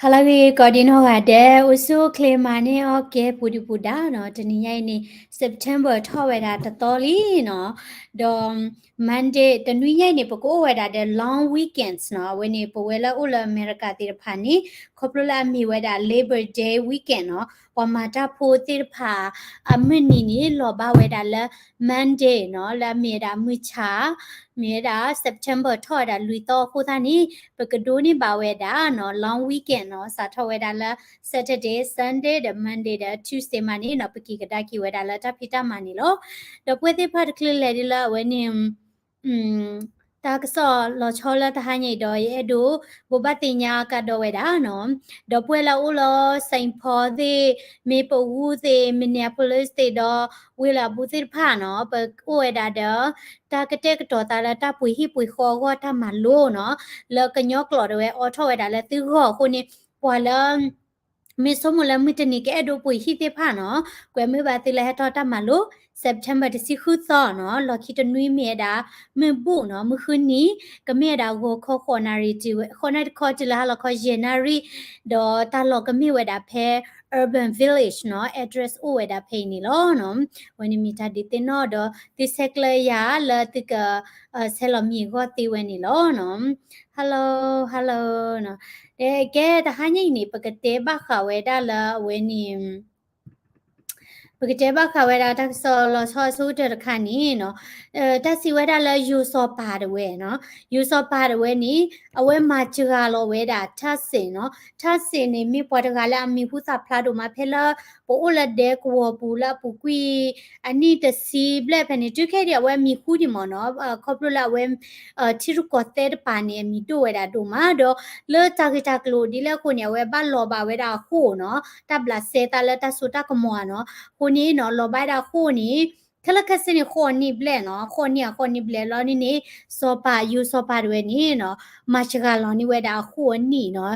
ဟါလၢအဂ့ၤ ကိးဒံနီၢ်ဂၤဒဲး အိၣ်ဆူၣ်အိၣ်ချ့မၤန့ၢ်အီၣ်ကဲပူၤဒုၣ်ပူၤဒါနီၤ. တနံၤညါအံၤန့ၣ် September ထီၣ်ဝဲဒၣ်တသီလံနီၤ. ဒီး Monday တနွံညါအံၤန့ၣ် ပကအိၣ်ဝဲဒၣ်ဒီး long weekends နီၤ. အဝဲန့ၣ် ပဝဲလၢအိၣ်လၢအမဲရကၤသ့ၣ်တဖၣ်န့ၣ် ခီဖျိလၢအမ့ၢ်ဝဲဒၣ် Labor Day weekend နီၤ. ပှၤမၤတၢ်ဖိသ့ၣ်တဖၣ် အမုၢ်နံၤန့ၣ် လီၤဘၣ်ဝဲဒၣ်လၢ Monday နီၤ, လၢအမ့ၢ်ဝဲဒၣ်မုၢ်ဆါ, မ့ၢ်ဝဲဒၣ် September ထီၣ်ဝဲဒၣ်လွံၢ်သီအဃိသတးန့ၣ် ပကဒိးန့ၢ်ဘၣ်ဝဲဒၣ်နီၤ long weekend နီၤ, စးထီၣ်ဝဲဒၣ်လၢ Saturday, Sunday ဒီး Monday ဒီး Tuesday မးန့ၣ်နီၤ, ပက့ၤကဒါက့ၤဝဲဒၣ်လၢတၢ်ဖံးတၢ်မၤန့ၣ်လီၤ. ဒီးပဝဲသ့ၣ်တဖၣ်တချုးလဲၤဒ်လၢအဝဲန့ၣ် တၢ်ကစီၣ်လီၤဆီလၢတဟါညါအံၤဒီး ယအဲၣ်ဒိး ဘိးဘၣ်သ့ၣ်ညါကဒီးဝဲဒၣ်နီၤ, ဒီးပဝဲလၢအအိၣ်လၢ Saint Paul သ့ၣ်, Maplewood သ့ၣ်, Minneapolis သ့ၣ်ဒီး ဝ့ၢ်လၢအဘူးသ့ၣ်တဖၣ်နီၤ, ပအိၣ်ဝဲဒၣ်ဒီး တၢ်ကတဲာ်ကတီၤသးလၢတၢ်ပှ့ၤဟံၣ်ပှ့ၤဃီအဂီၢ်တၢ်မၤလိနီၤ, လၢကညီကျိာ်ဒၣ်ဝဲ အိးထီၣ်ဝဲဒၣ်လၢသုဂီၢ်အဃိန့ၣ် ပှၤလၢ မ့ၢ်ဆိကမိၣ်လၢမုၢ်တနံၤကအဲၣ်ဒိးပှ့ၤဟံၣ်သ့ၣ်တဖၣ်နီၤ, ကွဲမုာ်ဘၣ်သုလၢဟဲထီၣ်တၢ်မၤလိ September တဆံဃုသီနီၤ, လီၢ်ခံတနွံမ့ၢ်ဝဲဒၣ် မုၢ်ဘူၣ်နီၤ, မုၢ်ဃုနံၤ ကမ့ၢ်ဝဲဒၣ်ဂီၤခီဃိးနၣ်ရံၣ်တုၤဝဲ ဃိးနၣ်ရံၣ်တခီတုၤလၢဟါလီၤခီယဲၢ်နၣ်ရံၣ်, ဒီးတၢ်လီၢ်ကမ့ၢ်ဝဲဒၣ်ဖဲ Urban Village နီၤ, address အိၣ်ဝဲဒၣ်ဖဲအံၤန့ၣ်လီၤနီၤ. အဝဲန့ၣ်မ့ၢ်တၢ်ဒုးသ့ၣ်နီၣ်ဒီး သုဆဲးကျၢယၤလၢသုက ဆဲးလီၤမံၤအဂီၢ်သ့ဝဲန့ၣ်လီၤနီၤ. Hello, hello နီၤ, ဒီးကဲတဟါညါအံၤန့ၣ် ပကတဲဘၣ်ဃးဝဲဒၣ်လၢအဝဲန့ၣ် ပကတဲဘၣ်ဃးဝဲဒၣ်တၢ်ကစီၣ်လီၤဆီအဆိကတၢၢ်တခါန့ၣ်နီၤ, တၢ်စံးဝဲဒၣ်လၢယိၤစီၤပၤတဝဲနီၤ, ယိၤစီၤပၤတဝဲန့ၣ် အဝဲမၤစှၤလီၤဝဲဒၣ် Thaksin နီၤ, Thaksin န့ၣ် မ့ၢ်ပှၤတဂၤလၢအမံၤဟူသၣ်ဖျါဒိၣ်မး ဖဲလၢပအိၣ်လၢဒဲကဝီၤပူၤလၢအပူၤကွံာ် အနံၣ်တဆံဘျဲၣ်ဖဲန့ၣ် တုၤခဲအံၤဒံး အဝဲမံၤဟူဒံးမးနီၤ, ခီဖျိလၢအဝဲ ထံရူၢ်ကီၢ်သဲးတပၤန့ၣ် အမံၤဒိၣ်ဝဲဒၣ်ဒိၣ်မး ဒီးလၢတၢ်ဂ့ၢ်တၢ်ကျိၤဒ်လဲၣ်အဃိန့ၣ် အဝဲဘၣ်လီၤဘၣ်ဝဲဒၣ်အဃိၣ်နီၤ, တၢ်ဘျးစဲသးလၢတၢ်စိတၢ်ကမီၤဧါနီၤ, အဃိန့ၣ်နီၤ လီၤဘၣ်ဝဲဒၣ်အဃိၣ်န့ၣ် ခဲလၢာ်ခဲဆ့န့ၣ် ဃိးနံၣ်ဘျဲၣ်နီၤ, ဃိးနံၣ်အဃိးနံၣ်ဘျဲၣ်လီၤန့ၣ်န့ၣ် စီၤပၤ ယိၤစီၤပၤတဝဲန့ၣ်နီၤ မၤစှၤလီၤန့ၢ်ဝဲဒၣ်အဃိၣ်အနံၣ်နီၤ,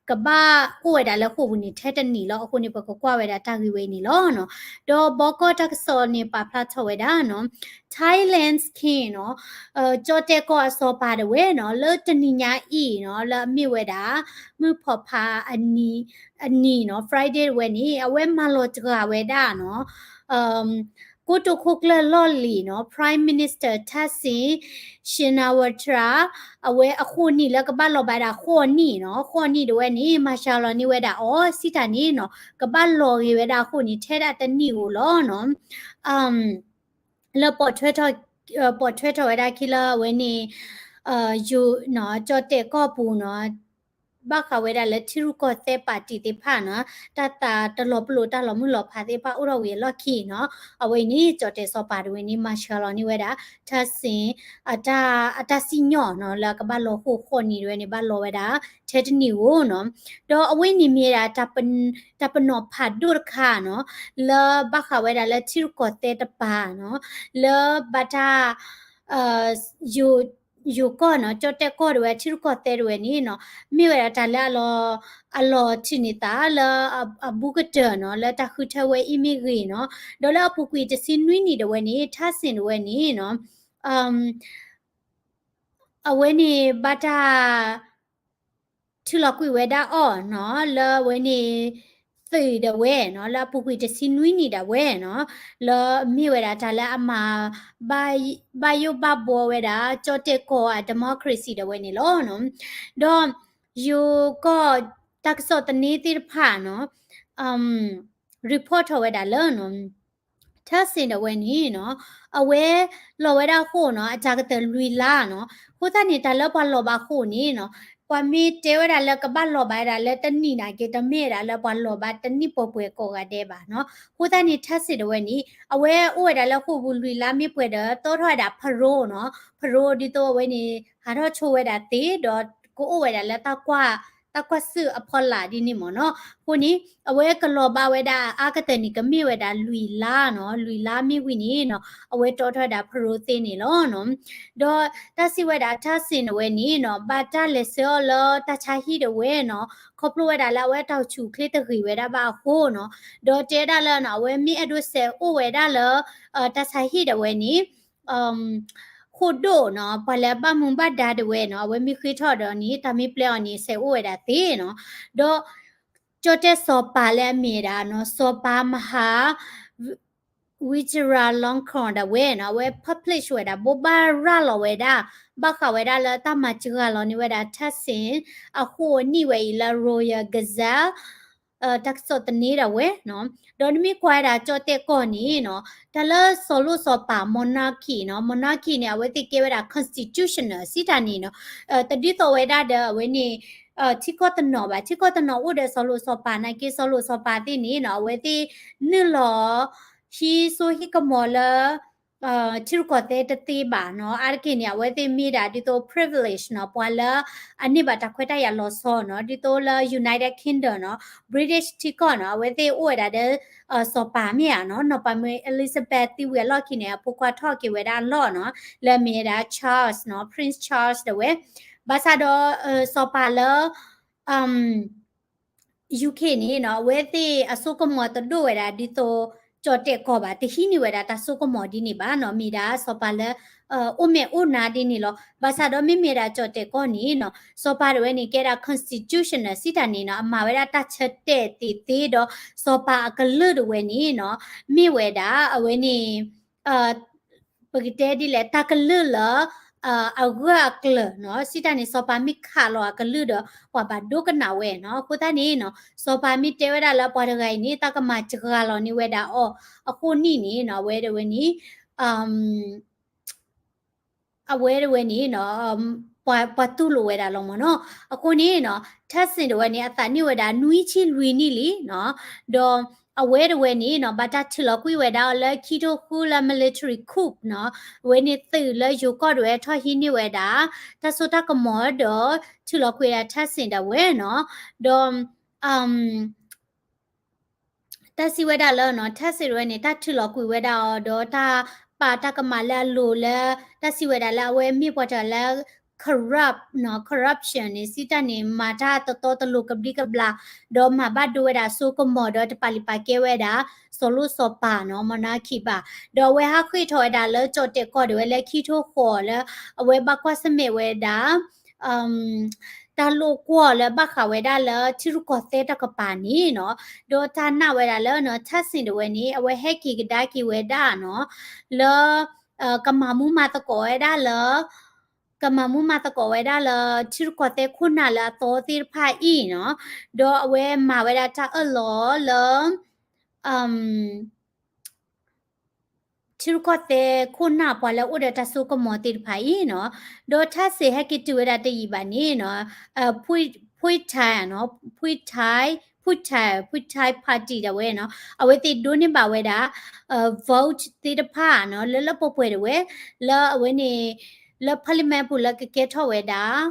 ကဘၣ်အိၣ်ဝဲဒၣ်လၢဃိၣ်ပူၤန့ၣ် ထဲတနံၣ်လီၤ. အဃိန့ၣ် ပကကွၢ်ဝဲဒၣ်တၢ်ဂ့ၢ်ဝဲအံၤန့ၣ်လီၤနီၤ. ဒီးဘီကီၢ်တၢ်ကစီၣ်န့ၣ် ပာ်ဖျါထီၣ်ဝဲဒၣ်နီၤ, Thailand's king နီၤ, ကၠီၣ်တဲၣ်ကီၢ်အစီၤပၤတဝဲနီၤ, လၢတနံၤညါအံၤနီၤ လၢအမ့ၢ်ဝဲဒၣ် မုၢ်ဖီၣ်ဖးအနံၤ အနံၤနီၤ, Friday တဝဲန့ၣ် အဝဲမၤလီၤစှၤဝဲဒၣ်နီၤ ကိတိာ်ခိၣ်ကျၢၢ်လီၢ်လံၤနီၤ, Prime Minister Thaksin Shinawatra အဝဲအဃိၣ်နံၣ်လၢကဘၣ်လီၤဘၣ်ဒၣ်ဃိၣ်နံၣ်နီၤ, ဃိၣ်နံၣ်တဝဲန့ၣ် မၤစှၤလီၤန့ၢ်ဝဲဒၣ်အီၤ စံးတၢ်န့ၣ်နီၤ, ကဘၣ်လီၤဂ့ၤဝဲဒၣ်အဃိၣ်န့ၣ် ထဲဒၣ်တနံၣ်ဧိၤလီၤနီၤ. လၢပိာ်ထွဲထီၣ် ပိာ်ထွဲထီၣ်ဝဲဒၣ်ခံလၢအဝဲန့ၣ် ယိၤ ကၠီၣ်တဲၣ်ကီၢ်ပူၤနီၤ, ဘၣ်ဃးဝဲဒၣ်လၢထံရူၢ်ကီၢ်သဲးပၣ်တံၣ်သ့ၣ်တဖၣ်နီၤ, တၢ်သးတလီၤပလိာ်တၢ်လီၤမုၢ်လီၤဖးသ့ၣ်တဖၣ်အိၣ်ထီၣ်ဝံၤအလီၢ်ခံနီၤ, အဝဲအံၤန့ၣ် ကၠီၣ်တဲၣ်စီၤပၤတဝဲန့ၣ် မၤစှၤလီၤန့ၢ်ဝဲဒၣ် Thaksin အတၢ် အတၢ်စံၣ်ညီၣ်နီၤ, လၢကဘၣ်လီၤဃိၣ်ဃိၣ်နံၣ်တဝဲန့ၣ် ဘၣ်လီၤဝဲဒၣ် ထဲတနံၣ်ဧိၤနီၤ. ဒီးအဝဲန့ၣ်မ့ၢ်ဝဲဒၣ် တၢ်ပနီၣ်ဖးဒိၣ်တခါနီၤ, လၢဘၣ်ဃးဝဲဒၣ်လၢထံရူၢ်ကီၢ်သဲးတပၤနီၤ, လၢဘၣ်တၢ် ယိၤ ယိၤကီၢ်နီၤ, ကၠီၣ်တဲၣ်ကီၢ်တဝဲ ထံရူၢ်ကီၢ်သဲးတဝဲန့ၣ်နီၤ, မ့ၢ်ဝဲဒၣ်တၢ်လၢအလီၤ အလီၤထုးန့ၢ်သးလၢအဘူးကတၢၢ်နီၤ, လၢတၢ်ဃုထၢဝဲအံၤမ့ၢ်ဂ့ၤနီၤ, ဒီးလၢအပူၤကွံာ်တဆံနွံနံၣ်တဝဲန့ၣ် Thaksin တဝဲန့ၣ်နီၤ အဝဲန့ၣ်ဘၣ်တၢ် ထုးလီၤကွံာ်ဝဲဒၣ်အီၤနီၤ, လၢအဝဲန့ၣ် သုးဒၣ်ဝဲနီၤ, လၢအပူၤကွံာ်တဆံနွံနံၣ်ဒၣ်ဝဲနီၤ, လၢမ့ၢ်ဝဲဒၣ်တၢ်လၢအမၤ ဘၣ်ယိၣ်ဘၣ်ဘှီဝဲဒၣ် ကၠီၣ်တဲၣ်ကီၢ်အ democracy ဒၣ်ဝဲန့ၣ်လီၤနီၤ. ဒီး ယိၤကီၢ်တၢ်ကစီၣ်သန့သ့ၣ်တဖၣ်နီၤ report ထီၣ်ဝဲဒၣ်လၢ Thaksin ဒၣ်ဝဲန့ၣ်နီၤ, အဝဲလီၤဝဲဒၣ်အဃိၣ်နီၤ အတၢ်ကတၢၢ်လွံၢ်လါနီၤ, အဃိသတးန့ၣ် တၢ်လၢပှၤလီၤဘၣ်အဃိၣ်န့ၣ်နီၤ, ပှၤမ့ၢ်တဲဝဲဒၣ်လၢကဘၣ်လီၤဘၣ်ဝဲဒၣ်လၢတနံၣ်နာ်က့ တမ့ၢ်ဝဲဒၣ်လၢပှၤလီၤဘၣ်တနံၣ်ပှဲၤပှဲၤကိးဂၤဒဲးဘၣ်နီၤ, အဃိသတးန့ၣ် Thaksin ဒၣ်ဝဲန့ၣ် အဝဲအိၣ်ဝဲဒၣ်လၢဃိၣ်ပူၤလွံၢ်လါမ့ၢ်ပှဲၤဒီး တီထီၣ်ဝဲဒၣ် parole နီၤ, parole ဒ်သိးအဝဲန့ၣ် ဟးထီၣ်ဆိဝဲဒၣ်သ့ ဒီးကအိၣ်ဝဲဒၣ်လၢတၢ်ကွၢ် တၢ်ကွၢ်စၢၣ်အဖီလာ်ဒ်န့ၣ်မ့ၢ်နီၤ. အဃိန့ၣ် အဝဲကလီၤဘၣ်ဝဲဒၣ်အါကတၢၢ်န့ၣ် ကမ့ၢ်ဝဲဒၣ်လွံၢ်လါနီၤ, လွံၢ်လါမ့ၢ်ဝံၤန့ၣ်နီၤ အဝဲတီထီၣ်ဝဲဒၣ် parole သ့န့ၣ်လီၤနီၤ. ဒီးတၢ်စံးဝဲဒၣ် Thaksin ဒၣ်ဝဲန့ၣ်နီၤ ဘၣ်တၢ်လဲၤဆှၢအီၤလၢတၢ်ဆါဟံၣ်ဒၣ်ဝဲနီၤ, ခီဖျိဝဲဒၣ်လၢအဝဲတၢ်အိၣ်ဆူၣ်အိၣ်ချ့တဂ့ၤဝဲဒၣ်ဘၣ်အဃိနီၤ, ဒီးတဲဒၣ်လၢနီၤ အဝဲမ့ၢ်အဲၣ်ဒိးဆဲးအိၣ်ဝဲဒၣ်လၢ တၢ်ဆါဟံၣ်ဒၣ်ဝဲန့ၣ် ဃ ခိၣ်ဒိၣ်နီၤ, ပှၤလၢအဘၣ်မူဘၣ်ဒါဒၣ်ဝဲနီၤ, အဝဲမ့ၢ်ဃ့ထီၣ်ဒီးန့ၣ် တၢ်မ့ၢ်ပျဲအီၤန့ၣ် ဆဲးအိၣ်ဝဲဒၣ်သ့နီၤ. ဒီး ကၠီၣ်တဲၣ်စီၤပၤလၢအမ့ၢ်ဝဲဒၣ်နီၤ, စီၤပၤမဟါ Vajiralongkorn ဒၣ်ဝဲနီၤ, အဝဲ publish ဝဲဒၣ် ဘိးဘၣ်ရၤလီၤဝဲဒၣ် ဘၣ်ဃးဝဲဒၣ်လၢတၢ်မၤစှၤလီၤန့ၢ်ဝဲဒၣ် Thaksin အဃိန့ၣ်ဝဲအံၤလၢ Royal Gazette တၢ်ကစီၣ်သန့ဒၣ်ဝဲနီၤ. ဒီးနမ့ၢ်ကွၢ်ဝဲဒၣ်ကၠီၣ်တဲၣ်ကီၢ်န့ၣ်နီၤ, တၢ်လၢစီၤလိၣ်စီၤပၤ monarchy နီၤ, monarchy န့ၣ် အဝဲသ့ၣ်ကဲဝဲဒၣ် constitutional စံးတၢ်န့ၣ်နီၤ, တဒ်သိးဝဲဒၣ်ဒီးအဝဲန့ၣ် ထံကီၢ်တနီၤဘၣ်, ထံကီၢ်တနီၤအိၣ်ဒီးစီၤလိၣ်စီၤပၤ နာ်က့စီၤလိၣ်စီၤပၤသ့ၣ်န့ၣ်နီၤ, အဝဲသ့ၣ်နုာ်လီၤ ဟံးစိဟံးကမီၤလၢ ထံရူၢ်ကီၢ်သဲးတသ့ဘၣ်နီၤ, အါတက့ၢ်န့ၣ် အဝဲသ့ၣ်မ့ၢ်ဒၣ်ဒ်သိး privilege နီၤ, ပှၤလၢအန့ၢ်ဘၣ်တၢ်ခွဲးတၢ်ယာ်လီၤဆီနီၤ, ဒ်သိးလၢ United Kingdom နီၤ, British ထံကီၢ်နီၤ, အဝဲသ့ၣ်အိၣ်ဝဲဒၣ်ဒီး စီၤပၤမ့ၢ်ဧါနီၤ, နီၤပၤမ့ၢ် Elizabeth သံဝံၤအလီၢ်ခံန့ၣ် အဖိခွါထီၣ်က့ၤဝဲဒၣ်အလီၢ်နီၤ, လၢအမ့ၢ်ဝဲဒၣ် Charles နီၤ, Prince Charles ဒၣ်ဝဲ, ဘၣ်ဆၣ်ဒီး စီၤပၤလၢ UK န့ၣ်နီၤ, အဝဲသ့ၣ်အစိကမီၤတဒိၣ်ဝဲဒၣ်ဒ်သိး ကၠီၣ်တဲၣ်ကီၢ်ဘၣ်, တဟံးန့ၢ်ဝဲဒၣ်တၢ်စိကမီၤဒ်န့ၣ်ဘၣ်နီၤ, မ့ၢ်ဒၣ်စီၤပၤလၢ အိၣ်မဲာ်အိၣ်နါဒ်န့ၣ်လီၤ. ဘၣ်ဆၣ်ဒီးမ့မ့ၢ်ဒၣ်ကၠီၣ်တဲၣ်ကီၢ်န့ၣ်နီၤ, စီၤပၤဒၣ်ဝဲန့ၣ် ကဲဒၣ် constitutional စံးတၢ်န့ၣ်နီၤ, အမၤဝဲဒၣ်တၢ်ဆၢတဲာ်သ့သ့ဒီး စီၤပၤအကလုၢ်ဒၣ်ဝဲန့ၣ်နီၤ, မ့ၢ်ဝဲဒၣ်အဝဲန့ၣ် ပကတဲဒ်လဲၣ် တၢ်ကလုၢ်လၢ အဂၢၢ်အကျၢၤနီၤ, စံးတၢ်န့ၣ် စီၤပၤမ့ၢ်ခးလီၤအကလုၢ်ဒီး ပှၤဘၣ်ဒိကနၣ်ဝဲနီၤ. အဃိသတးန့ၣ်နီၤ, စီၤပၤမ့ၢ်တဲဝဲဒၣ်လၢပှၤတဂၤအံၤန့ၣ် တၢ်ကမၤစှၤလီၤန့ၢ်ဝဲဒၣ်အီၤအဃိန့ၣ်န့ၣ်နီၤ, အဝဲဒၣ်ဝဲန့ၣ် အဝဲဒၣ်ဝဲန့ၣ်နီၤ, ပှၤတူၢ်လိာ်ဝဲဒၣ်လီၤမ့ၢ်နီၤ. အဃိန့ၣ်နီၤ, Thaksin ဒၣ်ဝဲန့ၣ် အသးနံၣ်ဝဲဒၣ်နွံဆံလွံၢ်နံၣ်လံနီၤ, ဒီးအဝဲဒၣ်ဝဲန့ၣ်နီၤ, ဘၣ်တၢ်ထုးလီၤကွံာ်ဝဲဒၣ်အီၤလၢခံထိဃုလၢ military coup နီၤ, အဝဲန့ၣ်သုးလၢယိၤကီၢ်ဒၣ်ဝဲထီၣ်ဟံးန့ၢ်ဝဲဒၣ် တၢ်စိတၢ်ကမီၤဒီး ထုးလီၤကွံာ်ဝဲဒၣ် Thaksin ဒၣ်ဝဲနီၤ, ဒီး တၢ်စံးဝဲဒၣ်လၢနီၤ, Thaksin ဒၣ်ဝဲန့ၣ် တၢ်ထုးလီၤကွံာ်ဝဲဒၣ်အီၤ ဒီးတၢ်ပာ်တၢ်ကမၣ်လၢအလိၤလၢ တၢ်စံးဝဲဒၣ်လၢအဝဲမ့ၢ်ပှၤတဂၤလၢ corrupt နီၤ, corruption န့ၣ် စံးတၢ်န့ၣ် မၤတၢ်တတီတလိၤကဘျံးကဘျၣ်, ဒီးမၤဘၣ်ဒိဝဲဒၣ်စိကမီၤ ဒီးတပာ်လုၢ်ပာ်ကဲဝဲဒၣ် စီၤလိၣ်စီၤပၤနီၤ, monarchy ဘၣ်. ဒီးအဝဲဟးဃ့ၢ်ထီၣ်ဝဲဒၣ်လၢကၠီၣ်တဲၣ်ကီၢ်ဒၣ်ဝဲလၢ ခံထိဃိးလၢ အဝဲဘၣ်ကွၢ်ဆၢၣ်မဲာ်ဝဲဒၣ် တၢ်လိာ်ကွီၢ်လၢဘၣ်ဃးဝဲဒၣ်လၢထံရူၢ်ကီၢ်သဲးတကပၤန့ၣ်နီၤ, ဒီးတၢ်နာ်ဝဲဒၣ်လၢနီၤ Thaksin ဒၣ်ဝဲန့ၣ် အဝဲဟဲက့ၤကဒါက့ၤဝဲဒၣ်နီၤ, လၢ ကမၤမူမၤသကိးဝဲဒၣ်လၢ ကမၤမူမၤသကိးဝဲဒၣ်လၢ ထံရူၢ်ကီၢ်သဲးခိၣ်နၢ်လၢအသီသ့ၣ်တဖၣ်အံၤနီၤ, ဒီးအဝဲမၤဝဲဒၣ်တၢ်အၢၣ်လီၤလၢ ထံရူၢ်ကီၢ်သဲးခိၣ်နၢ် ပှၤလၢအအိၣ်ဒီးတၢ်စိကမီၤသ့ၣ်တဖၣ်အံၤနီၤ, ဒီး Thaksin ဟဲက့ၤတုၤဝဲဒၣ်တယံာ်ဘၣ်န့ၣ်နီၤ, Pheu Thai နီၤ, Pheu Thai, Pheu Thai, Pheu Thai Party ဒၣ်ဝဲနီၤ, အဝဲသ့ၣ်ဒိးန့ၢ်ဘၣ်ဝဲဒၣ် vote သ့ၣ်တဖၣ်နီၤ, လၢလၢပှဲၤပှဲၤဒၣ်ဝဲ လၢအဝဲန့ၣ် လၢ parliament ပူၤလၢကကဲထီၣ်ဝဲဒၣ်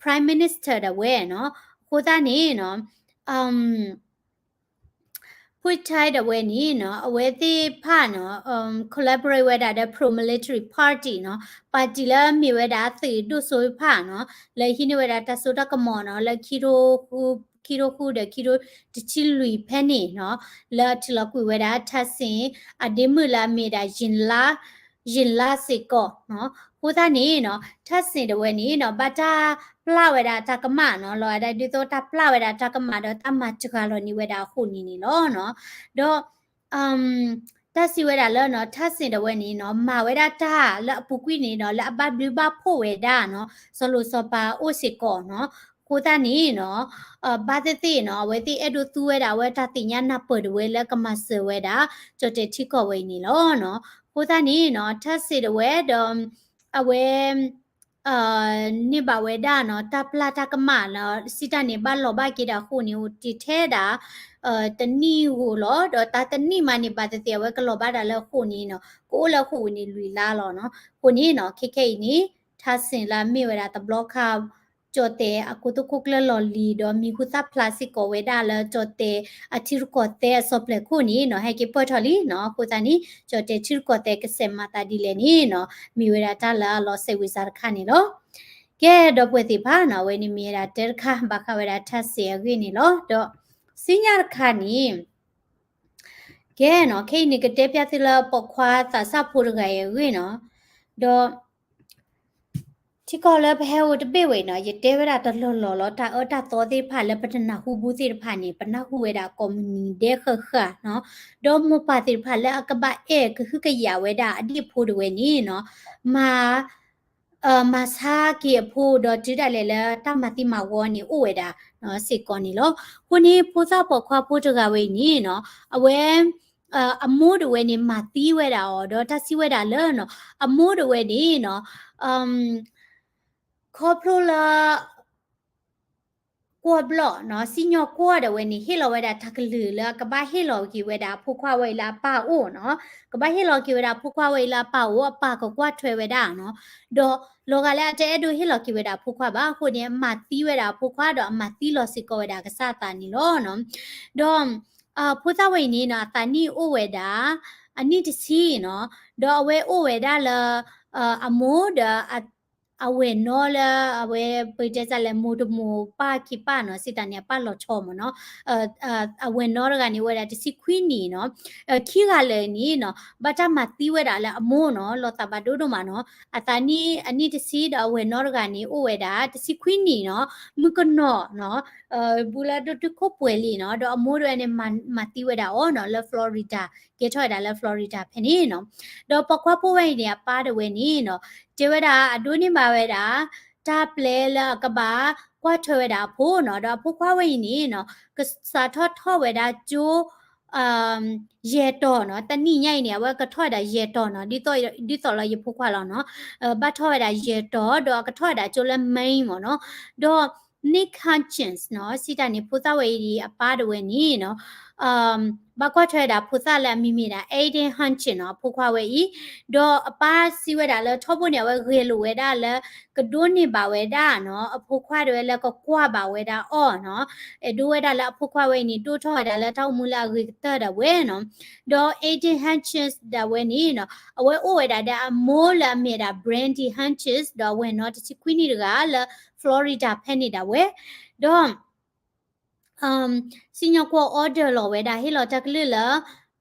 Prime Minister ဒၣ်ဝဲနီၤ, အဃိသတးန့ၣ်နီၤ Pheu Thai ဒၣ်ဝဲန့ၣ်နီၤ, အဝဲသ့ၣ်တဖၣ်နီၤ collaborate ဝဲဒၣ်ဒီး pro-military party နီၤ, party လၢမ့ၢ်ဝဲဒၣ်သုးဒိၣ်စိတဖၣ်နီၤ, လၢဟံးန့ၢ်ဝဲဒၣ်တၢ်စိတၢ်ကမီၤနီၤ, လၢ ခံထိဃုဒီးခံထိတဆံလွံၢ်ဖဲန့ၣ်နီၤ, လၢအထုးလီၤကွံာ်ဝဲဒၣ် Thaksin အဒ့မုၣ်လၢအမ့ၢ်ဒၣ် Yingluck, Yingluck စ့ၢ်ကီးနီၤ. အဃိသတးန့ၣ်နီၤ Thaksin ဒၣ်ဝဲန့ၣ်နီၤ ဘၣ်တၢ်ပျၢ်ဝဲဒၣ်တၢ်ကမၣ်နီၤ, လီၤဝဲဒၣ်ဒ်သိးတၢ်ပျၢ်ဝဲဒၣ်တၢ်ကမၣ်ဒီးတၢ်မၤစှၤလီၤန့ၢ်ဝဲဒၣ်အဃိန့ၣ်န့ၣ်လီၤနီၤ. ဒီး တၢ်စံးဝဲဒၣ်လၢနီၤ Thaksin ဒၣ်ဝဲန့ၣ်နီၤ မၤဝဲဒၣ်တၢ်လၢအပူၤကွံာ်န့ၣ်နီၤ လၢအဘၣ်ဘျုးဘၣ်ဖှိၣ်ဝဲဒၣ်နီၤ စီၤလိၣ်စီၤပၤအိၣ်စ့ၢ်ကီးနီၤ. အဃိသတးန့ၣ်နီၤ ဘၣ်သ့ၣ်သ့ၣ်နီၤ အဝဲသ့ၣ်အဲၣ်ဒိးသူဝဲဒၣ်အဝဲတၢ်သ့ၣ်ညါနၢ်ပၢၢ်ဒၣ်ဝဲလၢကမၤစၢၤဝဲဒၣ် ကၠီၣ်တဲၣ်ထံကီၢ်ဝဲအံၤန့ၣ်လီၤနီၤ. အဃိသတးန့ၣ်နီၤ Thaksin ဒၣ်ဝဲဒီး အဝဲ န့ၢ်ဘၣ်ဝဲဒၣ်နီၤ တၢ်ပျၢ်တၢ်ကမၣ်နီၤ စံးတၢ်န့ၣ် ဘၣ်လီၤဘၣ်က့ၤဒၣ်အဃိန့ၣ် အိၣ်တ့ၢ်ထဲဒၣ် တနံၣ်ဧိၤလီၤ. ဒီးတၢ်တနံၣ်မးန့ၣ် ဘၣ်သ့ၣ်သ့ၣ် အဝဲကလီၤဘၣ်ဒၣ်လၢအဃိန့ၣ်နီၤ ကအိၣ်လၢအဃိန့ၣ်လွံၢ်လါလီၤနီၤ. အဃိန့ၣ်နီၤ ခဲခဲအံၤန့ၣ် Thaksin လၢအမ့ၢ်ဝဲဒၣ်တဘျီခါ ကၠီၣ်တဲၣ်အကိတိခိၣ်ကျၢၢ်လီၢ်လံၤ ဒီးမံၤဟူသၣ်ဖျါစ့ၢ်ကီးဝဲဒၣ်လၢ ကၠီၣ်တဲၣ်အထံရူၢ်ကီၢ်သဲးအစီၤပျံၤခိၣ်န့ၣ်နီၤ ဟဲက့ၤပၢၢ်ထီၣ်လံနီၤ. အဃိသတးန့ၣ် ကၠီၣ်တဲၣ်ထံရူၢ်ကီၢ်သဲးကစဲးမၤသးဒ်လဲၣ်န့ၣ်နီၤ မ့ၢ်ဝဲဒၣ်တၢ်လၢအလီၤစဲးဝံၤစါတခါန့ၣ်လီၤ. ကဲ ဒီပုၢ်ဝဲၢ်သ့ၣ်တဖၣ်နီၤ အဝဲန့ၣ်မ့ၢ်ဝဲဒၣ်တၢ်တခါ ဘၣ်ဃးဝဲဒၣ် Thaksin အဂ့ၢ်န့ၣ်လီၤ. ဒီး ဆူညါတခါန့ၣ် ကဲနီၤ ခဲအံၤန့ၣ် ကတဲပျၢ်သုလၢပိာ်ခွါသးစၢ်ဖိတဂၤအံၤအဂ့ၢ်နီၤ. ဒီး ထံကီၢ်လၢပဟဲအိၣ်တဘ့ၣ်ဝဲအံၤနီၤ ယတဲဝဲဒၣ်တလီၢ်လီၢ်လီၤ တၢ်အၢတၢ်သီသ့ၣ်တဖၣ်လၢပတနၢ်ဟူဘူးသ့ၣ်တဖၣ်န့ၣ် ပနၢ်ဟူဝဲဒၣ်ကိးမုၢ်နံၤဒဲဃၣ်ဃၣ်နီၤ. ဒီးမိၢ်ပၢ်သ့ၣ်တဖၣ်လၢအကဘၣ်အဲၣ်ကဟုကယာ်ဝဲဒၣ်အဒ့ၣ်ဖိတဝဲန့ၣ်နီၤ မၤ မၤဆါက့ၤအဖိဒီးတုၤဒၣ်လဲာ်လၢတၢ်မၤသံမၤဝီန့ၣ်အိၣ်ဝဲဒၣ်စ့ၢ်ကီးန့ၣ်လီၤ. အဃိန့ၣ် ဖိသၣ်ပိာ်ခွါဖိတဂၤဝဲအံၤန့ၣ်နီၤ အဝဲ အမိၢ်တဝဲန့ၣ် မၤသံဝဲဒၣ်အီၤ ဒီးတၢ်စံးဝဲဒၣ်လၢနီၤ အမိၢ်တဝဲန့ၣ်နီၤ ခီဖျိလၢ ကွီၢ်ဘျီၣ်နီၤ စံၣ်ညီၣ်ကွီၢ်ဒၣ်ဝဲန့ၣ် ဟ့ၣ်လီၤဝဲဒၣ်တၢ်ကလုၢ်လၢအကဘၣ်ဟ့ၣ်လီၤက့ၤဝဲဒၣ်အဖိခွါဝဲအံၤလၢအပၢ်အအိၣ်နီၤ. ကဘၣ်ဟ့ၣ်လီၤက့ၤဝဲဒၣ်အဖိခွါဝဲအံၤလၢအပၢ်အအိၣ် အပၢ်ကကွၢ်ထွဲဝဲဒၣ်နီၤ. ဒီးလီၤဂာ်လၢအတအဲၣ်ဒိးဟ့ၣ်လီၤက့ၤဝဲဒၣ်အဖိခွါဘၣ် အဃိန့ၣ် အမၤသံဝဲဒၣ်အဖိခွါ ဒီးအမၤသံလီၤစ့ၢ်ကီးဝဲဒၣ်အကစၢ်အသးန့ၣ်လီၤနီၤ. ဒီး ဖိသၣ်ဝဲအံၤန့ၣ်နီၤ အသးနံၣ်အိၣ်ဝဲဒၣ် အနံၣ်တဆံနီၤ. ဒီးအဝဲအိၣ်ဝဲဒၣ်လၢ အမိၢ်ဒီး အဝဲၢ်နီၢ်လၢအဝဲ ပတဲစ့ၢ်လဲၣ် မိၢ်တမိၢ်ပၢ်ခံပၢ်နီၤ စံးတၢ်န့ၣ် အပၢ်လီၤဆီမ့ၢ်နီၤ. အဝဲၢ်နီၢ်တဂၤန့ၣ် အိၣ်ဝဲဒၣ်တဆံခွံနံၣ်နီၤ. ခံဂၤလၢာ်န့ၣ်နီၤ ဘၣ်တၢ်မၤသံဝဲဒၣ်လၢအမိၢ်နီၤ လီၤသးဘၣ်ဒိဒိၣ်မးနီၤ. အသးနံၣ်အနံၣ်တဆံဒီးအဝဲၢ်နီၢ်တဂၤန့ၣ် အိၣ်ဝဲဒၣ်တဆံခွံနံၣ်နီၤ မုၣ်ကနီၤနီၤ ဘူးလၢဒိၣ်တုာ်ခိၣ်ပှဲၤလံနီၤ. ဒီးအမိၢ်တဝဲန့ၣ် မၤသံဝဲဒၣ်အီၤနီၤ လၢ Florida ကဲထီၣ်ဝဲဒၣ်လၢ Florida ဖဲန့ၣ်နီၤ. ဒီးပိာ်ခွါဖိဝဲအံၤန့ၣ် အပၢ်တဝဲန့ၣ်နီၤ တဲဝဲဒၣ်အဒိးန့ၢ်ဘၣ်ဝဲဒၣ် တၢ်ပျဲလၢအကဘၣ်ကွၢ်ထွဲဝဲဒၣ်အဖိနီၤ. ဒီးအဖိခွါဝဲအံၤန့ၣ်နီၤ ကစးထီၣ်ထီၣ်ဝဲဒၣ်ကၠိ ယဲၢ်တီၤနီၤ. တနံၣ်ညါအံၤန့ၣ် အဝဲကထီၣ်ဝဲဒၣ်ယဲၢ်တီၤနီၤ ဒ်သိးလၢယဖိခွါလီၤနီၤ. ဘၣ်ထီၣ်ဝဲဒၣ်ယဲၢ်တီၤ ဒီးအကထီၣ်ဝဲဒၣ်ကၠိလၢ Maine မ့ၢ်နီၤ. ဒီး Nick Hutchins နီၤ စံးတၢ်န့ၣ် ဖိသၣ်ဝဲအံၤအပၢ်တဝဲန့ၣ်နီၤ ဘၣ်ကွၢ်ထွဲဝဲဒၣ်ဖိသၣ်လၢအမံၤမ့ၢ်ဒၣ် Aiden Hutchins နီၤ အဖိခွါဝဲအံၤ. ဒီးအပၢ်စံးဝဲဒၣ်လၢထီဘိန့ၣ် အဝဲဂဲၤလိာ်ဝဲဒၣ်လၢ ကဒိးန့ၢ်ဘၣ်ဝဲဒၣ်နီၤ အဖိခွါတဝဲလၢကကွၢ်ဘၣ်ဝဲဒၣ်အီၤနီၤ. အဲၣ်ဒိးဝဲဒၣ်လၢအဖိခွါဝဲအံၤန့ၣ် ဒိၣ်ထီၣ်ဝဲဒၣ်လၢတၢ်အိၣ်မူလၢအဂ့ၤကတၢၢ်ဒၣ်ဝဲနီၤ. ဒီး Aiden Hutchins ဒၣ်ဝဲန့ၣ်နီၤ အဝဲအိၣ်ဝဲဒၣ်ဒီးအမိၢ်လၢအမ့ၢ်ဒၣ် Brandy Hutchins ဒီးအဝဲၢ်နီၢ်တဆံခွံနံၣ်တဂၤလၢ Florida ဖဲန့ၣ်ဒၣ်ဝဲ. ဒီး စံၣ်ညီၣ်ကွီၢ် order လီၤဝဲဒၣ် ဟ့ၣ်လီၤတၢ်ကလုၢ်လၢ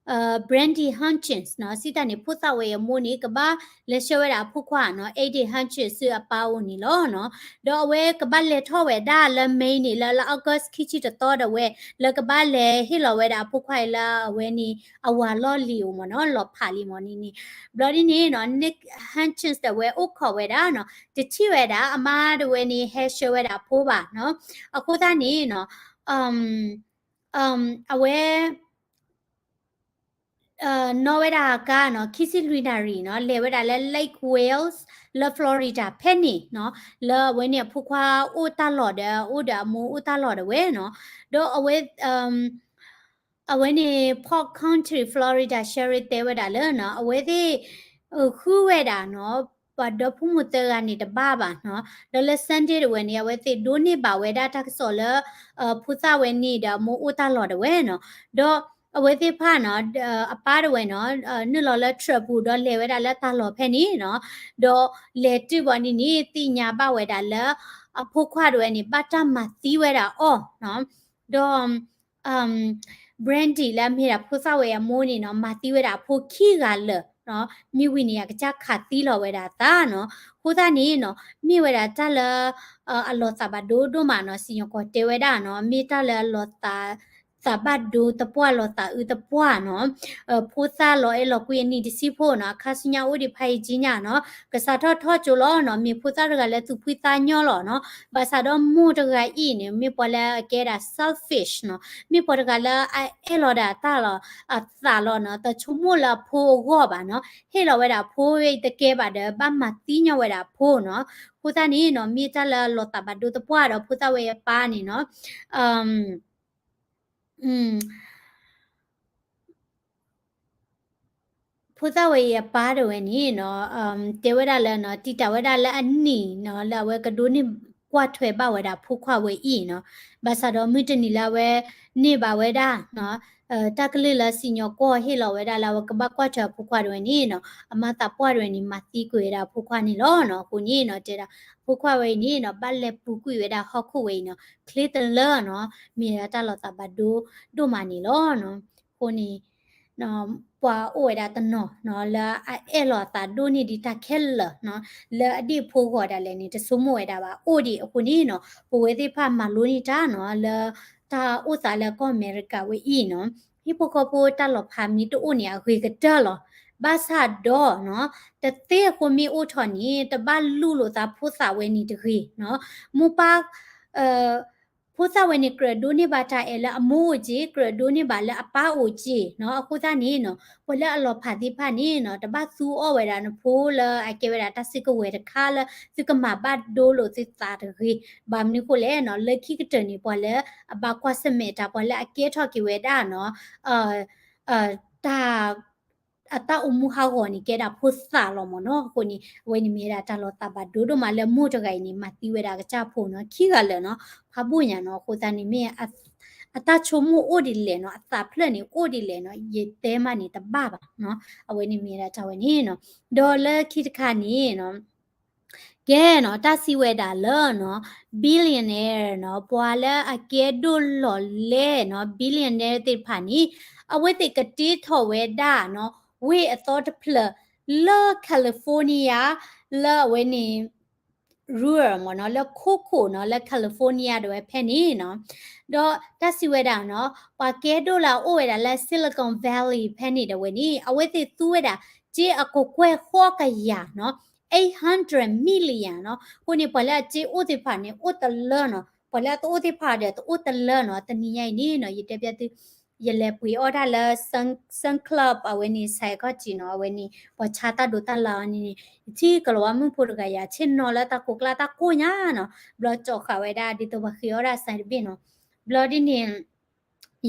Brandy Hutchins နီၤ စံးတၢ်န့ၣ် ဖိသၣ်ဝဲအံၤအမိၢ်န့ၣ် ကဘၣ်လဲၤဆှၢဝဲဒၣ်အဖိခွါနီၤ Aiden Hutchins ဆူအပၢ်အိၣ်န့ၣ်လီၤနီၤ. ဒီးအဝဲကဘၣ်လဲၤထီၣ်ဝဲဒၣ်လၢ Maine န့ၣ် လၢလါ August ခံဆံတသီဒၣ်ဝဲ လၢကဘၣ်လဲၤဟ့ၣ်လီၤဝဲဒၣ်အဖိခွါအံၤလၢအဝဲန့ၣ် အဝၤလီၢ်လံၤအိၣ်မ့ၢ်နီၤ လီၤဖးလံမ့ၢ်န့ၣ်န့ၣ်. ဘျီဒ်န့ၣ်နီၤ Nick Hutchins ဒၣ်ဝဲအိၣ်ခိးဝဲဒၣ်နီၤ တထံၣ်ဝဲဒၣ် အမါတဝဲန့ၣ် ဟဲဆှၢဝဲဒၣ်အဖိဘၣ်နီၤ. အဃိသတးန့ၣ်နီၤ အဝဲ နီၣ်ဝဲဒၣ်ကါနီၤ ခံဆံလွံၢ်နၣ်ရံၣ်နီၤ လဲၤဝဲဒၣ်လၢ Lake Wales လၢ Florida ဖဲန့ၣ်နီၤ လၢအဝဲန့ၣ်အဖိခွါအိၣ်တၢ်လီၢ်ဒီး အိၣ်ဒီးအမိၢ်အိၣ်တၢ်လီၢ်ဒၣ်ဝဲနီၤ. ဒီးအဝဲ အဝဲန့ၣ် Polk County Florida Sheriff တဲဝဲဒၣ်လၢနီၤ အဝဲသ့ၣ် ဃုဝဲဒၣ်နီၤ ပှၤဒီဖိမိၢ်သၢဂၤန့ၣ်တဘၣ်ဘၣ်နီၤ. ဒီးလၢ Sunday တဝဲန့ၣ် အဝဲသ့ၣ်ဒိးန့ၢ်ဘၣ်ဝဲဒၣ်တၢ်ကစီၣ်လၢ ဖိသၣ်ဝဲန့ၣ်ဒီးအမိၢ်အိၣ်တၢ်လီၢ်ဒၣ်ဝဲနီၤ. ဒီးအဝဲသ့ၣ်တဖၣ်နီၤ အပၢ်တဝဲနီၤ နုာ်လီၤလၢ truck ပူၤ ဒီးလဲၤဝဲဒၣ်လၢတၢ်လီၢ်ဖဲန့ၣ်နီၤ. ဒီးလဲၤတုၤဘၣ်န့ၣ်န့ၣ် သ့ၣ်ညါဘၣ်ဝဲဒၣ်လၢ အဖိခွါတဝဲန့ၣ် ဘၣ်တၢ်မၤသံဝဲဒၣ်အီၤနီၤ. ဒီး Brandy လၢအမ့ၢ်ဒၣ်ဖိသၣ်ဝဲအမိၢ်န့ၣ်နီၤ မၤသံဝဲဒၣ်အဖိခံဂၤလၢာ်နီၤ. မ့ၢ်ဝံၤန့ၣ် အကစၢ်ခးသံလီၤဝဲဒၣ်အသးနီၤ. အဃိသတးန့ၣ်နီၤ မ့ၢ်ဝဲဒၣ်တၢ်လၢ အလီၤသးဘၣ်ဒိဒိၣ်မးနီၤ စံၣ်ညီၣ်ကွီၢ်တဲဝဲဒၣ်နီၤ မ့ၢ်တၢ်လၢအလီၤသး သးဘၣ်ဒိသပှၢ် လီၤသးအုးသပှၢ်နီၤ. ဖိသၣ်လီၤအဲၣ်လီၤကွံအနံၣ်တဆံဖိနီၤ အခါဆူညါအိၣ်ဒံးဖးယံာ်ကံညါနီၤ ကစးထီၣ်ထီၣ်ကၠိလီၤနီၤ မ့ၢ်ဖိသၣ်တဂၤလၢသူၣ်ဖှံသးညီလီၤနီၤ. ဘၣ်ဆၣ်ဒီးမိၢ်တဂၤအံၤန့ၣ် မ့ၢ်ပှၤလၢအကဲဒၣ် selfish နီၤ မ့ၢ်ပှၤတဂၤလၢအအဲၣ်လီၤဒၣ်တၢ်လီၤ အသးလီၤနီၤ တဆိကမိၣ်လၢအဖိအဂီၢ်ဘၣ်နီၤ ဟ့ၣ်လီၤဝဲဒၣ်အဖိဝဲတကဲဘၣ်ဒီး ဘၣ်မၤသံညီဝဲဒၣ်အဖိနီၤ. အဃိသတးန့ၣ်နီၤ မ့ၢ်တၢ်လၢအလီၤသးဘၣ်ဒိသပှၢ်ဒီးဖိသၣ်ဝဲအပၢ်န့ၣ်နီၤ ဖိသၣ်ဝဲအံၤအပၢ်တဝဲန့ၣ်နီၤ တဲဝဲဒၣ်လၢနီၤ တံာ်တာ်ဝဲဒၣ်လၢအနံၣ်နီၤ လၢအဝဲကဒိးန့ၢ်ကွၢ်ထွဲဘၣ်ဝဲဒၣ်ဖိခွါဝဲအံၤနီၤ. ဘၣ်ဆၣ်ဒီးမုၢ်တနံၤလၢအဝဲန့ၢ်ဘၣ်ဝဲဒၣ်နီၤ တၢ်ကလုၢ်လၢစံၣ်ညီၣ်ကွီၢ်ဟ့ၣ်လီၤဝဲဒၣ်လၢအဝဲကဘၣ်ကွၢ်ထွဲအဖိခွါတဝဲန့ၣ်နီၤ အမါသးပှၢ်တဝဲန့ၣ် မၤသံကွံာ်ဝဲဒၣ်အဖိခွါန့ၣ်လီၤနီၤ. အဃိန့ၣ်နီၤ တဲဒၣ် အဖိခွါဝဲအံၤန့ၣ်နီၤ ဘၣ်လဲၤပူၤကွံာ်ဝဲဒၣ်ဟီၣ်ခိၣ်ဝဲအံၤနီၤ ချ့တလၢနီၤ မ့ၢ်ဒၣ်တၢ်လီၤသးဘၣ်ဒိဒိၣ်မးန့ၣ်လီၤနီၤ. အဃိန့ၣ် ပှၤအိၣ်ဝဲဒၣ်တနီၤနီၤ လၢအအဲၣ်လီၤအသးဒိၣ်န့ၢ်ဒံးတၢ်ခဲလၢာ်နီၤ လၢအဒ့ၣ်ဖိဂီၢ်ဒၣ်လဲာ်န့ၣ် တဆိကမိၣ်ဝဲဒၣ်ဘၣ် အိၣ်ဒံးအဃိန့ၣ်နီၤ ပဝဲသ့ၣ်တဖၣ်မၤလိန့ၢ်တၢ်နီၤ လၢတၢ်အိၣ်သးလၢကီၢ်အမဲရကၤဝဲအံၤနီၤ ဟံၣ်ဖိဃီဖိတၢ်လီၤဖးမ့ၢ်တအိၣ်န့ၣ် အဂ့ၤကတၢၢ်လီၤ. ဘၣ်ဆၣ်ဒီးနီၤ တသ့အဃိမ့ၢ်အိၣ်ထီၣ်န့ၣ် တဘၣ်လူလီၤသးဖိသၣ်ဝဲန့ၣ်တဂ့ၤနီၤ မိၢ်ပၢ် ဖိသၣ်ဝဲန့ၣ် ကြၢးဒိးန့ၢ်ဘၣ်တၢ်အဲၣ်လၢအမိၢ်အိၣ်က့ၢ်, ကြၢးဒိးန့ၢ်ဘၣ်လၢအပၢ်အိၣ်က့ၢ်နီၤ. အဃိသတးန့ၣ်နီၤ ပှၤလၢအလီၤဖးသ့ၣ်တဖၣ်န့ၣ်နီၤ တဘၣ်သူအီၣ်ဝဲဒၣ်နဖိလၢအကဲဝဲဒၣ်တၢ်စုကဝဲၤတခါလၢ သုကမၤဘၣ်ဒိလိာ်သုသးတဂ့ၤ. ဘၣ်မနုၤဃိလဲၣ်နီၤ လၢခံကတၢၢ်န့ၣ် ပှၤလၢအဘၣ်ကွၢ်ဆၢၣ်မဲာ်တၢ် ပှၤလၢအကဲထီၣ်က့ၤဝဲဒၣ်နီၤ တၢ် အတၢ်အိၣ်မူဟးဂီၤန့ၣ် ကဲဒၣ်ဖိသၣ်လီၤမ့ၢ်နီၤ. အဃိန့ၣ် အဝဲန့ၣ်မ့ၢ်ဝဲဒၣ်တၢ်လီၤသးဘၣ်ဒိဒိၣ်မးလၢမိၢ်တဂၤအံၤန့ၣ် မၤသံဝဲဒၣ်အကစၢ်ဖိနီၤ ခံဂၤလၢာ်နီၤ ဖးဘိၣ်ညါနီၤ. အဃိသတးန့ၣ်မ့ၢ် အတၢ်ဆိကမိၣ်အိၣ်ဒ်လဲၣ်နီၤ အသးဖျၢၣ်န့ၣ်အိၣ်ဒ်လဲၣ်နီၤ ယတဲမးန့ၣ်တဘၣ်ဘၣ်နီၤ. အဝဲန့ၣ်မ့ၢ်ဝဲဒၣ်တၢ်ဝဲန့ၣ်နီၤ. ဒီးလၢခံတခါန့ၣ်နီၤ ကဲနီၤ တၢ်စံးဝဲဒၣ်လၢနီၤ billionaire နီၤ ပှၤလၢအကဲဒိၣ်လီၤလဲၢ်နီၤ billionaire သ့ၣ်တဖၣ်န့ၣ် အဝဲသ့ၣ်ကတ့ထီၣ်ဝဲဒၣ်နီၤ ဝ့ၢ်အသီတဖျၢၣ်လၢ California လၢအဝဲန့ၣ် rural မ့ၢ်နီၤ လၢခိခိၣ်နီၤ လၢ California ဒၣ်ဝဲဖဲန့ၣ်နီၤ. ဒီးတၢ်စံးဝဲဒၣ်နီၤ ပှၤကဲဒိၣ်လၢအအိၣ်ဝဲဒၣ်လၢ Silicon Valley ဖဲန့ၣ်ဒၣ်ဝဲန့ၣ် အဝဲသ့ၣ်သူဝဲဒၣ် စ့အကကွဲၢ်ဃီကယၤနီၤ eight hundred million နီၤ. အဃိန့ၣ် ပှၤလၢအစ့အိၣ်သ့ၣ်တဖၣ်န့ၣ် အိၣ်တလၢနီၤ ပှၤလၢအတအိၣ်သ့ၣ်တဖၣ်ဒီးတအိၣ်တလၢနီၤ. တနံၤညါအံၤန့ၣ်နီၤ ယတဲပျဲသု ယလဲၤပှ့ၤအီၣ်ဒၣ်လၢ Sam's Club အဝဲန့ၣ် စဲးကီၢ်စံၤနီၤ အဝဲန့ၣ် ပှၤဆါတၢ်ဒိးတၢ်လၢ်အီၤန့ၣ်န့ၣ် ယထံၣ်ကလီၤဝါမုၣ်ဖိတဂၤယၤ ဆ့ၣ်နီၤလၢတၢ်ကိးကျါတၢ်ကိၢ်ညါနီၤ ဘျီကၠီဃာ်ဝဲဒၣ်ဒ်သိးပှၤဃ့အီၣ်ဒၣ်စဲးတဘ့ၣ်နီၤ. ဘျီဒ်န့ၣ်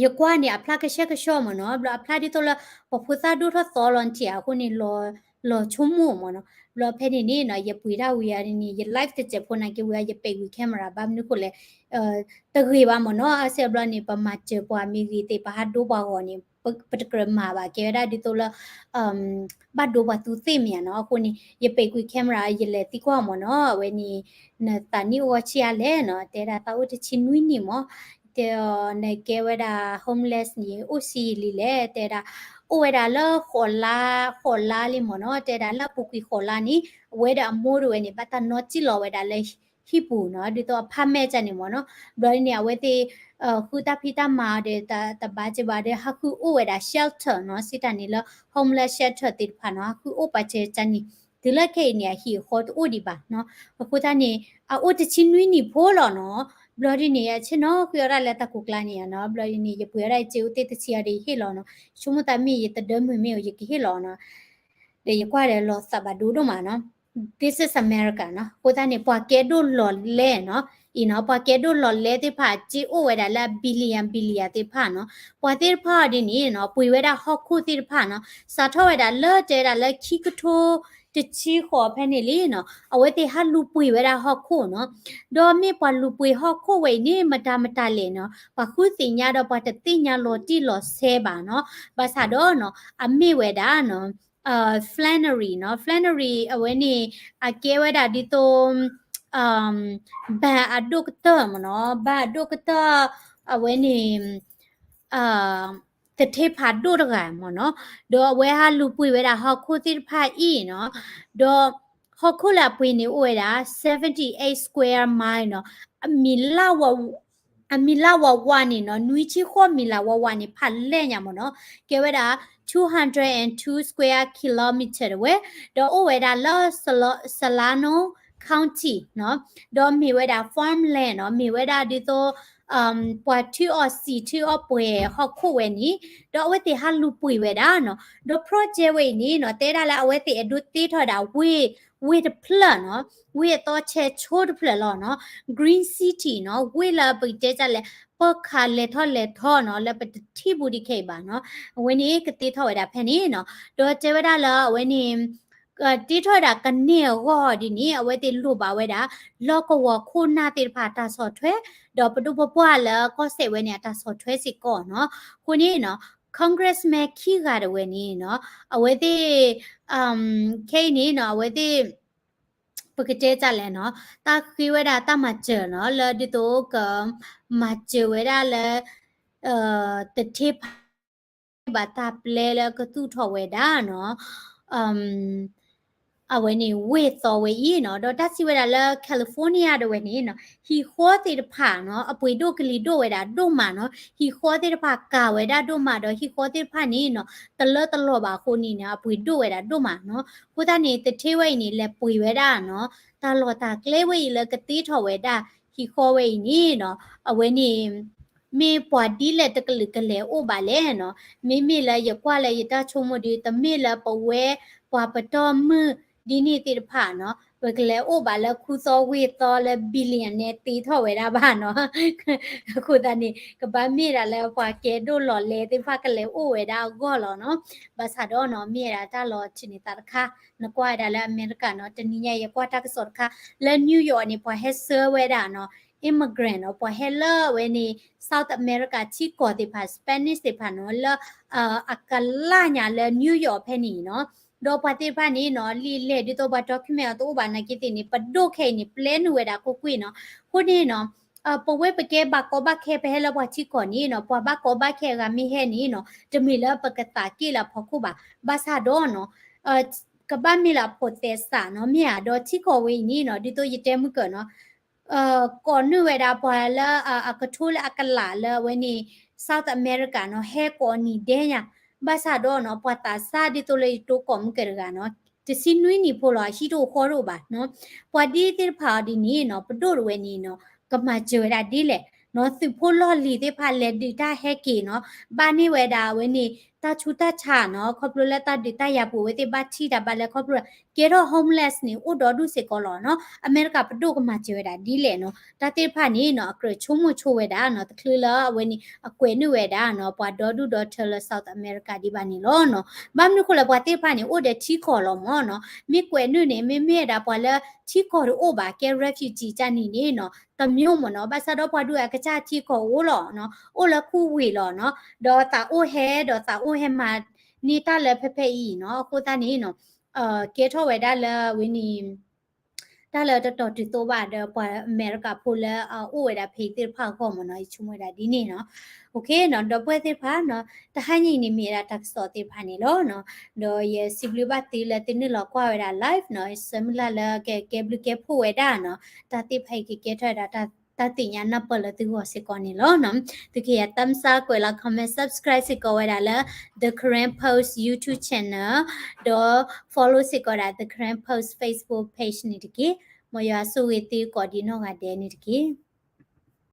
ယကွၢ်န့ၣ် အဖျါကဆှဲကဆှီမ့ၢ်နီၤ ဘျီအဖျါဒ်သိးလၢ ပှၤဖိသၣ်ဒိၣ်ထီၣ်သီလီၤနထံၣ်ဧါ အဃိန့ၣ် လီၤဆိကမိၣ်မ့ၢ်နီၤ. ဘျီဖဲန့ၣ်န့ၣ်နီၤ ယပှ့ၤတၢ်ဝံၤအံၤန့ၣ် ယ live တစဲးဖိနာ်က့ဝံၤအံၤ ယပဲာ်ကွံာ် camera ဘၣ်မနုၤဃိလဲၣ် တဂ့ၤဘၣ်မ့ၢ်နီၤ. အဆၢဘျီန့ၣ် ပမၤစၢၤပှၤမ့ၢ်ဂ့ၤသ့ၣ် ပဟးဒိပှၤဂီၢ်န့ၣ် ပတကြၢးမၤဘၣ် ကဲဝဲဒၣ်ဒ်သိးလၢ ဘၣ်ဒိပှၤသူသ့ၣ်မ့ၢ်ဧါနီၤ. အဃိန့ၣ် ယပဲာ်ကွံာ် camera ယလဲၤသံကွၢ်မ့ၢ်နီၤ အဝဲန့ၣ် နသးနံၣ်အိၣ်ဂီၢ်ဆံးအါလဲၣ်နီၤ တဲဒၣ်သးအိၣ်တဆံနွံနံၣ်မ့ၢ် တဲအီၤ နကဲဝဲဒၣ် homeless န့ၣ် အိၣ်ဆံးယံာ်လံလဲၣ် တဲဒၣ် အိၣ်ဝဲဒၣ်လၢဃိးလါ ဃိးလါလံမ့ၢ်နီၤ တဲဒၣ်လၢအပူၤကွံာ်ဃိးလါန့ၣ် အဝဲဒီးအမိၢ်တဝဲန့ၣ် ဘၣ်တၢ်နီၣ်စံၣ်လီၤဝဲဒၣ်လၢဟံၣ်ပူၤနီၤ ဒ်သိးအ apartment န့ၣ်မ့ၢ်နီၤ ဘျီဒ်န့ၣ် အဝဲသ့ၣ် ဃုတၢ်ဖံးတၢ်မၤဒီး တဘၣ်စ့ၢ်ဘၣ်ဒီး ဟးဃုအိၣ်ဝဲဒၣ် shelter နီၤ စံးတၢ်န့ၣ်လၢ homeless shelter သ့ၣ်တဖၣ်နီၤ ဟးဃုအိၣ်ပာ်စၢၤကန့ၣ် တုၤလၢခဲအံၤန့ၣ် အဟံၣ်အဃီတအိၣ်ဒံးဘၣ်နီၤ အဃိသတးန့ၣ် အအိၣ်တဆံနွံနံၣ်ဖိလီၤနီၤ ဘျီဒ်န့ၣ် အဆ့ၣ်နီၤဃ့အီၣ်ဒၣ်လၢတၢ်ကိးကျါန့ၣ်နီၤ ဘျီဒ်န့ၣ် ယပှ့ၤအီၣ်ဒၣ်ယစ့အိၣ်သ့ၣ်တဆံအီၤဒီးယဟ့ၣ်လီၤနီၤ ဆိကမိၣ်သးမ့ၢ် ယတဒၢမုာ်မ့ၢ်ဧိၤ ယကဟ့ၣ်လီၤနီၤ ဒီးယကွၢ်ဒီးလီၤသးဘၣ်ဒိဒိၣ်မးနီၤ This is America နီၤ အဃိသတးန့ၣ် ပှၤကဲဒိၣ်လီၤလဲၢ်နီၤ အံၤနီၤ ပှၤကဲဒိၣ်လီၤလဲၢ်သ့ၣ်တဖၣ် စ့အိၣ်ဝဲဒၣ်လၢ billion billion သ့ၣ်တဖၣ်နီၤ ပှၤသ့ၣ်တဖၣ်အီၤဒ်န့ၣ်နီၤ ပှ့ၤဝဲဒၣ်ဟီၣ်ခိၣ်သ့ၣ်တဖၣ်နီၤ စးထီၣ်ဝဲဒၣ်လၢတဲဝဲဒၣ်လၢခံကထိတဆံဃိးဖဲန့ၣ်လံနီၤ အဝဲသ့ၣ်ဟးလူၤပှ့ၤဝဲဒၣ်ဟီၣ်ခိၣ်နီၤ ဒီးမ့ၢ်ပှၤလူၤပှ့ၤဟီၣ်ခိၣ်ဝဲအံၤန့ၣ် မတၤမတၤလဲၣ်နီၤ ပှၤဃုသ့ၣ်ညါဒီးပှၤတသ့ၣ်ညါလီၤတံၢ်လီၤဆဲးဘၣ်နီၤ ဘၣ်ဆၣ်ဒီးနီၤ အမ့ၢ်ဝဲဒၣ်နီၤ Flannery နီၤ Flannery အဝဲန့ၣ် အကဲဝဲဒၣ်ဒ်သိး ဘဏ်အဒိၣ်ကတၢၢ်မ့ၢ်နီၤ ဘဏ်အဒိၣ်ကတၢၢ် အဝဲန့ၣ် သထ့ဖးဒိၣ်တဂၤမ့ၢ်နီၤ ဒီးအဝဲဟးလူၤပှ့ၤဝဲဒၣ်ဟီၣ်ခိၣ်သ့ၣ်တဖၣ်အံၤနီၤ ဒီးဟီၣ်ခိၣ်လၢအပှ့ၤန့ၣ်အိၣ်ဝဲဒၣ် seventy eight square mile နီၤ အမံၤလၢ်ဝးဝးန့ၣ်နီၤ နွံဆံဃိးမံၤလၢ်ဝးဝးန့ၣ် ဖးလဲၢ်ညါမ့ၢ်နီၤ ကဲဝဲဒၣ် two hundred and two square kilometer တဝဲ ဒီးအိၣ်ဝဲဒၣ်လၢ Solano County နီၤ ဒီးမ့ၢ်ဝဲဒၣ် farmland နီၤ မ့ၢ်ဝဲဒၣ်ဒ်သိး ပှၤထုးအီၣ်စံာ်ထုးအီၣ်ပှဲၤဟီၣ်ခိၣ်ဝဲန့ၣ် ဒီးအဝဲသ့ၣ်ဟးလူၤပှ့ၤဝဲဒၣ်နီၤ ဒီး project ဝဲအံၤန့ၣ်နီၤ တဲဒၣ်လၢအဝဲသ့ၣ်အဲၣ်ဒိးတ့ထီၣ်ဝဲဒၣ် ဝ့ၢ် ဝ့ၢ်တဖျၢၣ်နီၤ ဝ့ၢ်အသီဆဲးဆိတဖျၢၣ်လီၤနီၤ Green City နီၤ ဝ့ၢ်လၢပကတဲတၢ်လဲၣ် ပၢၢ်ခးလဲၤထီၣ်လဲၤထီနီၤ လၢပတထံၣ်ဘူးဒံးခဲအံၤဘၣ်နီၤ အဝဲန့ၣ်ကတ့ထီၣ်ဝဲဒၣ်ဖဲန့ၣ်နီၤ ဒီးတဲဝဲဒၣ်လၢအဝဲန့ၣ် တ့ထီၣ်ဝဲဒၣ်ကန့ၢ်အဂီၢ်ဒ်န့ၣ် အဝဲသ့ၣ်လိၣ်ဘၣ်ဝဲဒၣ် လီၢ်ကဝီၤခိၣ်နၢ်သ့ၣ်တဖၣ်တၢ်ဆီၣ်ထွဲ ဒီးပဒိၣ်ပပှၢ်လၢကီၢ်စဲၣ်ဝဲန့ၣ် အတၢ်ဆီၣ်ထွဲစ့ၢ်ကီးနီၤ အဃိန့ၣ်နီၤ congressman ခံဂၤတဝဲန့ၣ်နီၤ အဝဲသ့ၣ် ခဲအံၤန့ၣ်နီၤ အဝဲသ့ၣ် ပကတဲတၢ်လဲၣ်နီၤ တၢ်ဃ့ဝဲဒၣ်တၢ်မၤစၢၤနီၤ လၢဒ်သိးက မၤစၢၤဝဲဒၣ်လၢ တထ့ဖး ဘၣ်တၢ်ပျဲလၢကသူၣ်ထီၣ်ဝဲဒၣ်နီၤ အဝဲန့ၣ်ဝ့ၢ်သီဝဲအံၤနီၤ ဒီးတၢ်စံးဝဲဒၣ်လၢ California ဒၣ်ဝဲန့ၣ်နီၤ ဟံၣ်ဃီသ့ၣ်တဖၣ်နီၤ အပှ့ၤဒိၣ်ကလံၤဒိၣ်ဝဲဒၣ်ဒိၣ်မးနီၤ ဟံၣ်ဃီသ့ၣ်တဖၣ်ကၤဝဲဒၣ်ဒိၣ်မး ဒီးဟံၣ်ဃီသ့ၣ်တဖၣ်န့ၣ်နီၤ တလၢတလီၤဘၣ်အဃိန့ၣ်နီၤ အပှ့ၤဒိၣ်ဝဲဒၣ်ဒိၣ်မးနီၤ အဃိသတးန့ၣ် သထ့ဝဲအံၤန့ၣ် လဲၤပှ့ၤဝဲဒၣ်နီၤ တၢ်လီၢ်တၢ်ကျဲဝဲအံၤလၢကသ့ထီၣ်ဝဲဒၣ် ဟံၣ်ဃီဝဲအံၤန့ၣ်နီၤ အဝဲန့ၣ် မ့ၢ်ပှၤဒ်လဲၣ်တကလုာ်ကလဲၤအိၣ်ဘၣ်လဲၣ်နီၤ မ့မ့ၢ်လၢယကွၢ်လၢယတၢ်ဆိကမိၣ်ဒီး တမ့ၢ်လၢပဝဲပှၤပတီၢ်မုၢ်ဒ်န့ၣ်သ့ၣ်တဖၣ်နီၤ ပကလဲၤအိၣ်ဘၣ်လၢခူသီဝ့ၢ်သီလၢ billion န့ၣ်သ့ထီၣ်ဝဲဒၣ်ဘၣ်နီၤ အဃိသတးန့ၣ် ကဘၣ်မ့ၢ်ဒၣ်လၢပှၤကဲဒိၣ်လီၤလဲသ့ၣ်တဖၣ်ကလဲၤအိၣ်ဝဲဒၣ်အဂီၢ်လီၤနီၤ ဘၣ်ဆၣ်ဒီးနီၤ မ့ၢ်ဝဲဒၣ်တၢ်လီၤဆံးန့ၣ်သးတခါ နကွၢ်ဝဲဒၣ်လၢအမဲရကၤနီၤ တနံၤညါယကွၢ်တၢ်ကစီၣ်တခါ လၢ New York န့ၣ် ပှၤဟဲဆှၢဝဲဒၣ်နီၤ immigrant နီၤ ပှၤဟဲလၢအဝဲန့ၣ် South America ထံကီၢ်သ့ၣ်တဖၣ် Spanish သ့ၣ်တဖၣ်နီၤ လၢအကလၢ်ညါလၢ New York ဖဲန့ၣ်နီၤ ဒီးပှၤသ့ၣ်တဖၣ်န့ၣ်နီၤ လံာ်လဲၢ်ဒ်သိးပှၤ document အီၤတအိၣ်ဘၣ်နာ်က့သ့ၣ်န့ၣ် ပဒိၣ်ခဲအံၤန့ၣ် ပျဲနုာ်ဝဲဒၣ်ကွ့ၢ်ကွ့ၢ်နီၤ အဃိန့ၣ်နီၤ ပဝဲပကဲဘၣ်ကီဘၣ်ခဲ ပဟဲလၢပှၤထံကီၢ်န့ၣ်နီၤ ပှၤဘၣ်ကီဘၣ်ခဲအဂၤမ့ၢ်ဟဲန့ၣ်နီၤ တမ့ၢ်လၢပကသးက့ၣ်လၢအဖီခိၣ်ဘၣ် ဘၣ်ဆၣ်ဒီးနီၤ ကဘၣ်မ့ၢ်လၢအဖိးသဲစးနီၤ မ့ၢ်ဧါ ဒီးထံကီၢ်ဝဲအံၤန့ၣ်နီၤ ဒ်သိးယတဲမုၢ်ကၢၢ်နီၤ ကိးနုာ်ဝဲဒၣ်ပှၤလၢအကထိလၢအကလးလၢအဝဲန့ၣ် South America နီၤ ဟဲကိးနံၤဒဲးညါ ဘၣ်ဆၣ်ဒီးနီၤ ပှၤသးစၢ်ဒ်သိးလၢယတိကိးမုၢ်ကၢၢ်တဂၤနီၤ တဆံနွံနံၣ်ဖိလီၤ အဟံၣ်တအိၣ်ဃီတအိၣ်ဘၣ်နီၤ ပှၤဒ်သ့ၣ်တဖၣ်အီၤဒ်န့ၣ်နီၤ ပဒိၣ်တဝဲန့ၣ်နီၤ ကမၤစၢၤဝဲဒၣ်ဒ်လဲၣ်နီၤ သုးဖိလီၢ်လံၤသ့ၣ်တဖၣ်လဲၤဒုးတၢ်ဟဲက့ၤနီၤ ဘၣ်န့ၢ်ဝဲဒၣ်အဝဲန့ၣ် တၢ်ဆူးတၢ်ဆါနီၤ ခီဖျိလၢတၢ်ဒုးတၢ်ယၤပူၤဝဲသ့ၣ်ဘၣ်ထံၣ်တၢ်ဘၣ်လဲၤခီဖျိ ကဲထီၣ် homeless န့ၣ် အိၣ်ဒီဒူၣ်စ့ၢ်ကီးလီၤနီၤ အမဲရကၤပဒိၣ်ကမၤစၢၤဝဲဒၣ်ဒ်လဲၣ်နီၤ တၢ်သ့ၣ်တဖၣ်န့ၣ်နီၤ အကြၢးဆိကမိၣ်ဆိဝဲဒၣ်နီၤ တချုးလၢအဝဲန့ၣ် အကွဲးနုာ်ဝဲဒၣ်နီၤ ပှၤဒီဒူၣ်ဒီထၢလၢ South America ဒံးဘၣ်န့ၣ်လီၤနီၤ ဘၣ်မနုၤဃိလဲၣ် ပှၤသ့ၣ်တဖၣ်န့ၣ် အိၣ်ဒီးထံကီၢ်လီၤမၢ်နီၤ မ့ၢ်ကွဲးနုာ်န့ၣ် မ့မ့ၢ်ဝဲဒၣ်ပှၤလၢထံကီၢ်တအိၣ်ဘၣ် ကဲ refugee ကန့ၣ်န့ၣ်နီၤ တမျိုးမၢ်နီၤ ဘၣ်ဆၣ်ဒီးပှၤဒုးအကစၢ်ထံကီၢ်အိၣ်လီၤနီၤ အိၣ်လၢခူဝ့ၢ်လီၤနီၤ ဒီးသးအိၣ်ဟဲဒီးသးအိၣ်ဟဲမၤန့ၢ်တၢ်လၢဖဲဖဲအံၤနီၤ အဃိသတးန့ၣ်နီၤ ကဲထီၣ်ဝဲဒၣ်လၢအဝဲန့ၣ် တၢ်လၢတတီၤတုၤသိးဘၣ်ဒီးပှၤအမဲရကၤဖိလၢအအိၣ်ဝဲဒၣ်ဖဲအံၤသ့ၣ်တဖၣ်အဂီၢ်မၢ်နီၤ ယဆိကမိၣ်ဝဲဒၣ်ဒ်န့ၣ်နီၤ ဒီပုၢ်ဝဲၢ်သ့ၣ်တဖၣ်နီၤ တဟါညါအံၤန့ၣ်မ့ၢ်ဝဲဒၣ်တၢ်ကစီၣ်သ့ၣ်တဖၣ်န့ၣ်လီၤနီၤ ဒီးယစံးဘျုးဘၣ်သုလၢသုနုာ်လီၤကွၢ်ဝဲဒၣ် live နီၤ ယဆၢမုၢ်လၢ်လၢကကဲဘျုးကဲဖှိၣ်ဝဲဒၣ်နီၤ တၢ်သ့ၣ်တဖၣ်အံၤကကဲထီၣ်ဝဲဒၣ် တၢ်သ့ၣ်ညါနၢ်ပၢၢ်လၢသုဂီၢ်စ့ၢ်ကီးန့ၣ်လီၤနီၤ သုကယၤ thumbs up ကွဲးလီၤ comment subscribe စ့ၢ်ကီးဝဲဒၣ်လၢ The Karen Post YouTube channel ဒီး follow စ့ၢ်ကီးဒၣ် The Karen Post Facebook page န့ၣ်တက့ၢ်. မ်ယွၤဆိၣ်ဂ့ၤသုကိးဒံးနီၢ်ဂၤဒဲးန့ၣ်တက့ၢ်.